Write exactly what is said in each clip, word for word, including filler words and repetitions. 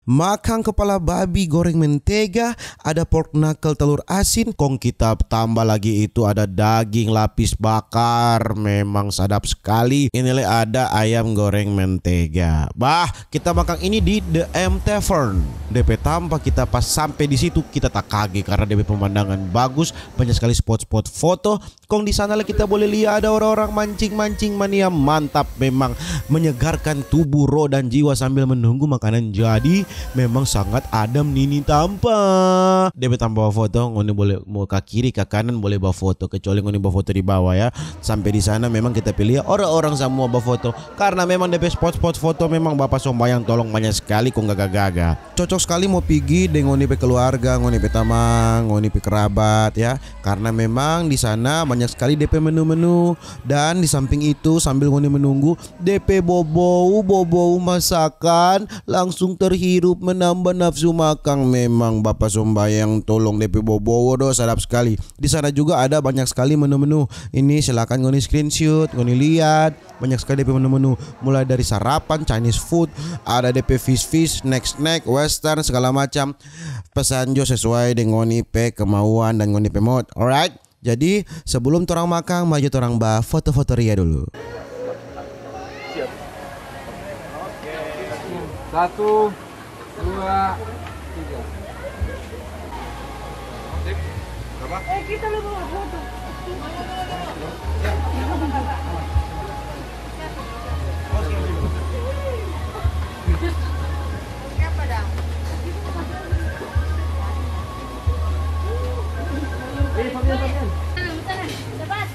Makang kepala babi goreng mentega, ada pork knuckle telur asin, kong kita tambah lagi itu ada daging lapis bakar. Memang sadap skali. Ini le ada ayam goreng mentega. Bah, kita makang ini di The M Tavern. Depe tampa kita pas sampe di situ, kita takage karna depe pemandangan bagus, banya skali spot-spot foto. Kong di sana le kita bole lia ada orang-orang mancing-mancing, mania mantap, memang menyegarkan tubuh, roh, dan jiwa sambil menunggu makanan jadi. Memang sangat adem nini tampa. Depe tampa bafoto, ngoni bole mo ka kiri, ka kanan bole bafoto, kecuali ngoni bafoto di bawa ya. Sampe di sana memang kita pe lia orang-orang samua bafoto, karna memang depe spot-spot foto memang bapa sombayang tolong banya skali kong gaga-gaga. Cocok skali mo pigi deng ngoni pe keluarga, ngoni pe tamang, ngoni pe kerabat ya. Karna memang di sana banya skali depe menu-menu. Dan di samping itu, sambil ngoni menunggu, depe bobou, bobou masakan langsung terhirup, menambah nafsu makang. Memang bapa sombayang tolong, depe bobou do sadap skali. Di sana juga ada banya skali menu-menu. Ini silakan ngoni screenshot, ngoni liat. Banya skali depe menu-menu, mulai dari sarapan, Chinese food, ada depe fish-fish, snack-snack, western, segala macam. Pesan jo sesuai deng ngoni pe kemauan dan ngoni pe mood, alright? Jadi, sebelum torang makang, mari jo torang bafoto-foto ria dulu. Satu, dua, tiga. Eh, kita lu bawa foto. Siapa dang? Cepat.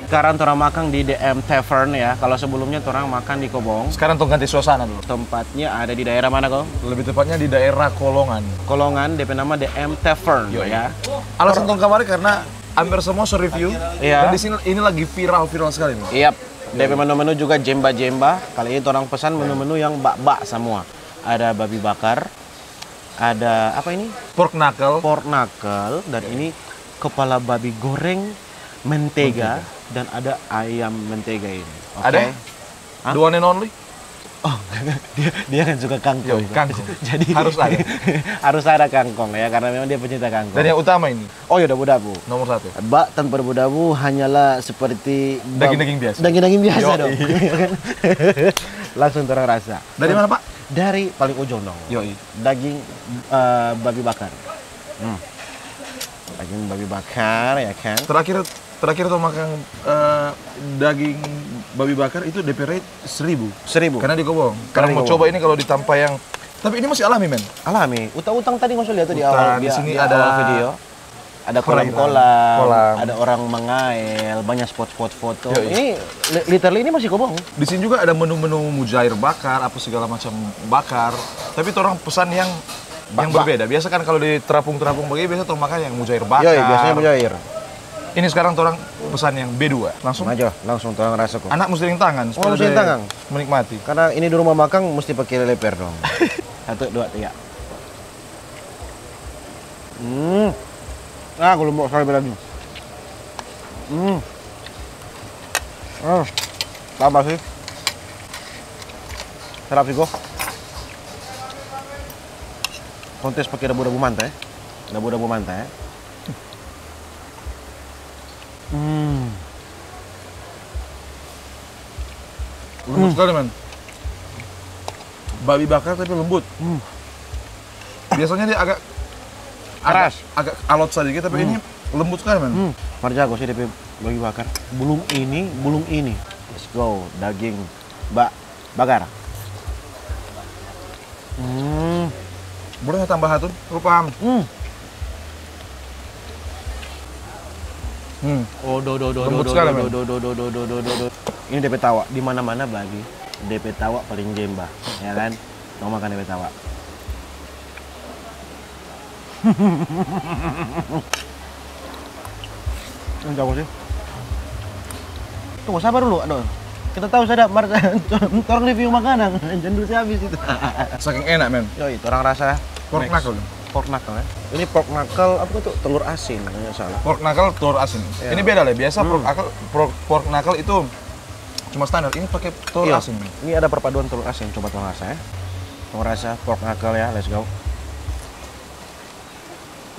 Sekarang torang makang di D M Tavern ya. Kalau sebelumnya torang makang di Kobong. Sekarang tong ganti suasana dulu. Tempatnya ada di daerah mana, Kong? Lebih tepatnya di daerah Kolongan. Kolongan, D P nama D M Tavern ya. Alasan tong kamari karena hampir semua so review. Iya. Dan di sini ini lagi viral-viral sekali nih. Iya. D P menu-menu juga jemba-jemba. Kali ini torang pesan menu-menu yang bak-bak semua. Ada babi bakar, ada apa ini? Pork knuckle. Pork knuckle dan ini kepala babi goreng mentega, mentega dan ada ayam mentega ini. Okay. Ada? Hah? The one and only? Oh, dia, dia kan suka kangkong. Yo, kangkong. Jadi harus ada. Harus ada kangkong ya, karena memang dia pecinta kangkong. Dan yang utama ini. Oh ya, dabu-dabu. Nomor satu. Bak tanpa dabu-dabu hanyalah seperti daging-daging biasa. Daging-daging biasa dong. Iya kan? Langsung torang rasa. Dari mana, Pak? Dari paling ujung dong. Yo. Daging uh, babi bakar. Hmm. Daging babi bakar ya kan. Terakhir terakhir tong makang uh, daging babi bakar itu D P rate seribu. Seribu. Karena di Kobong. Karena mau coba ini kalau di tampa yang tapi ini masih alami men. Alami. Utang-utang tadi ngoni lihat tuh di awal. Di sini ada video. Ada kolam-kolam, ada orang mangael, banyak spot-spot foto. Ini literally ini masih Kobong. Di sini juga ada menu-menu mujair bakar, apa segala macam bakar. Tapi orang pesan yang yang berbeda. Biasa kan kalau di terapung-terapung begini biasa tong makan yang mujair bakar. Iya, biasanya mujair. Ini sekarang orang pesan yang B dua. Langsung aja, langsung orang rasa kok. Anak mesti ring tangan supaya mesti ring tangan menikmati. Karena ini di rumah makan mesti pakai leper dong. Satu, dua, tiga. Hmm. Ah, kalau mau sekali berani. Hmm. Ah, tambah sih. Sedap sih, kok. Kontes pakai dabu-dabu manta ya. Dabu-dabu manta ya. Hmm. Lembut hmm. sekali, men. Babi bakar tapi lembut. Hmm. Biasanya dia agak keras, agak, agak alot sedikit, tapi hmm. ini lembut sekali, men. Hmm. Marjago sih, tapi babi bakar. Belum ini, belum ini. Let's go, daging. Mbak, Bagar. Hmm. Boleh tambah satu? Lu paham? Hmm. Hmm. Oh, do do do do do do do do do do do do do do do. Ini depe tawa di mana-mana bagi. Depe tawa paling jemba, ya kan? Mau makan depe tawa. Ini jago sih. Tunggu sabar dulu, aduh. Kita tahu sadap, mar torang review makanan, jangan dulu habis itu. Saking enak, men. Yoi, torang rasa pork knuckle. Pork knuckle, ya. Ini pork knuckle, apa itu? Telur asin, kalau nggak salah. Pork knuckle, telur asin. Iya. Ini beda lah. Biasa pork knuckle, pork, pork knuckle itu cuma standar. Ini pakai telur asin, men. Ini ada perpaduan telur asin. Coba torang rasa, ya. Torang rasa pork knuckle, ya. Let's go.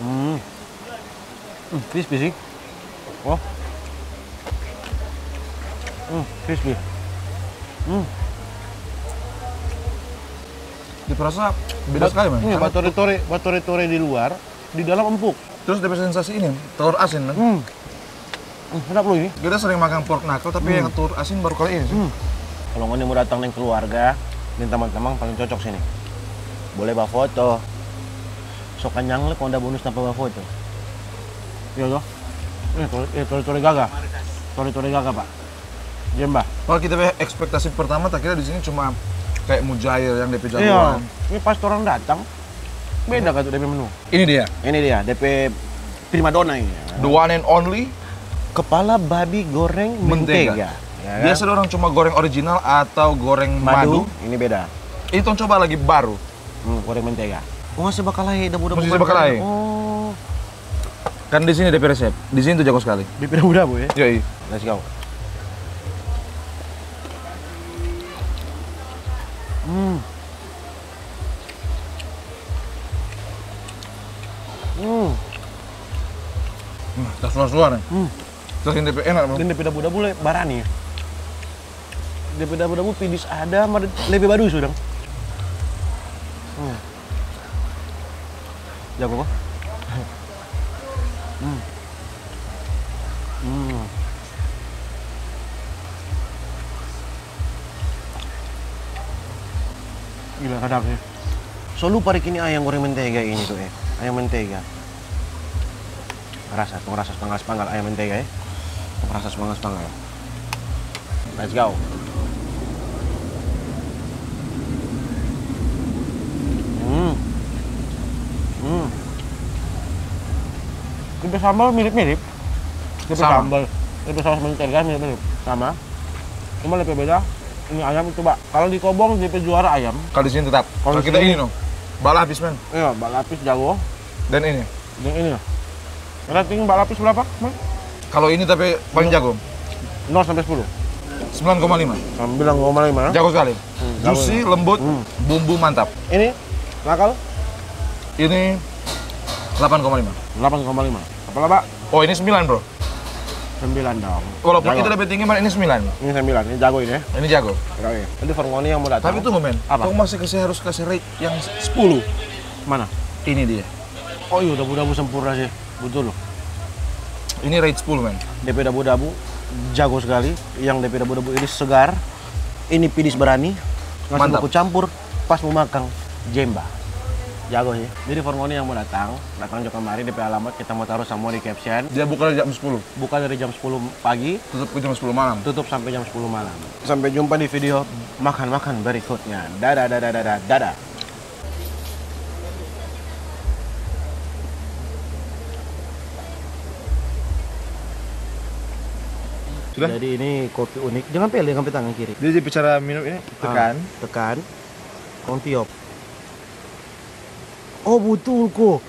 Hmm. Hmm, crispy sih. Oh. Hmm, crispy. Hmm. Dia rasa beda sekali, men. Iya, batore-tore, batore-tore di luar, di dalam empuk. Terus dia sensasi ini, telur asin, men. Hmm. Hmm, sedap loh ini. Kita sering makan pork knuckle, tapi yang telur asin baru kali ini sih. Hmm. Kalau ngoni mau datang dengan keluarga, dengan teman-teman paling cocok sini. Boleh bafoto. So kanyang le, kong ada bonus tanpa bafoto. Iya toh? Eh, tore, eh, tore, tore gaga. Tore, tore gaga, Pak. Jemba. Kalau kita pe ekspektasi pertama, tak kira di sini cuma kayak mujair yang depe jagoan. Iya. Ini pas orang datang, beda kan tuh depe menu. Ini dia. Ini dia, depe primadona ini. The one and only. Kepala babi goreng mentega. Mentega. Ya kan? Biasa orang cuma goreng original atau goreng madu. Madu, ini beda. Ini tong coba lagi baru. Hmm, goreng mentega. Oh, masih bakal lagi, dabu-dabu. Masih bakal lagi. Oh. Kan di sini depe resep. Di sini tuh jago sekali. Depe dabu-dabu ya? Yoi. Let's go. Hmm. Hmm. Nah, tak suar-suar nih. Hmm. Terus ini depe enak, bro. Dan depe dabu-dabu le barani. Depe dabu-dabu pidis ada, mar lebe badusu dang. Hmm. Jago ko? Hmm. Hmm. Gila, sadap sih. So lupa dek ini ayam goreng mentega ini tuh, eh. Ayam mentega. Rasa, tong rasa spanggal-spanggal ayam mentega, eh. Tong rasa spanggal-spanggal. Let's go. Hmm. Hmm. Depe sambal mirip-mirip. Depe sambal, depe saus mentega mirip-mirip. Sama. Cuma depe beda, ini ayam coba. Kalau di Kobong depe juara ayam. Kalau di sini tetap. Kalau kita ini, no. Balapis, men. Iya, balapis jago. Dan ini. Yang ini. Rating balapis berapa, Bang? Kalau ini tapi paling jago. Nol sampai sepuluh. Sembilan koma lima. Sembilan koma lima, ya? Jago sekali. Hmm, juicy, jago. Lembut, hmm, bumbu mantap. Ini knuckle? Ini delapan koma lima. Delapan koma lima. Apa laba? Oh, ini sembilan, bro. Sembilan dong. Walaupun itu lebih tinggi, man, ini sembilan. Ini sembilan, ini jago ini, ya? Ini jago. Oke. Jadi for ngoni yang mau datang. Tapi tunggu, men. Apa? Kau masih kasih, harus kasih rate yang sepuluh. Mana? Ini dia. Oh iya, dabu-dabu sempurna sih. Betul. Ini rate sepuluh, men. Depe dabu-dabu jago sekali. Yang depe dabu-dabu ini segar. Ini pidis berani. Ngasih baku campur, pas mau makang. Jemba. Jago sih. Jadi for ngoni yang mau datang, datang jo kamari, depe alamat kita mau taruh samua di caption. Dia buka dari jam sepuluh. Buka dari jam sepuluh pagi. Tutup ke jam sepuluh malam. Tutup sampai jam sepuluh malam. Sampai jumpa di video makan-makan berikutnya. Dadah, dadah, dadah, dadah. Sudah? Jadi ini kopi unik. Jangan pele, jangan pe tangan kiri. Jadi, cara minum ini, ah, tekan. Tekan. Kong tiop. Oh, butul ko.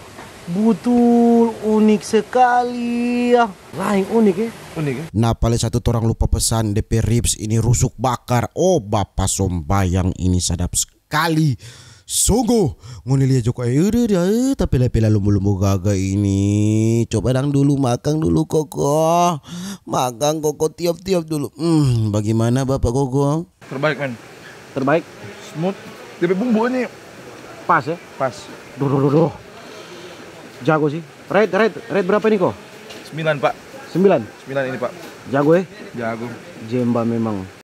Butul, unik sekali ya. Lain unik ya. Unik ya. Nah, pale satu torang lupa pesan depe ribs ini rusuk bakar. Oh, bapa sombayang, ini sadap sekali. Sungguh, ngoni lia jo ko, eh, udah, udah, eh, tapi pela lombo-lombo gaga ini. Coba dang dulu, makang dulu, Koko. Makang, Koko, tiop-tiop dulu. Hmm, bagaimana, Bapak Koko? Terbaik, men. Terbaik. Smooth. Depe bumbu ini pas ya? Pas. Duh, duh, duh, duh. Jago sih. Rate, rate, rate berapa ini, Ko? Sembilan, Pak. Sembilan? Sembilan ini, Pak. Jago, eh? Jago. Jemba memang.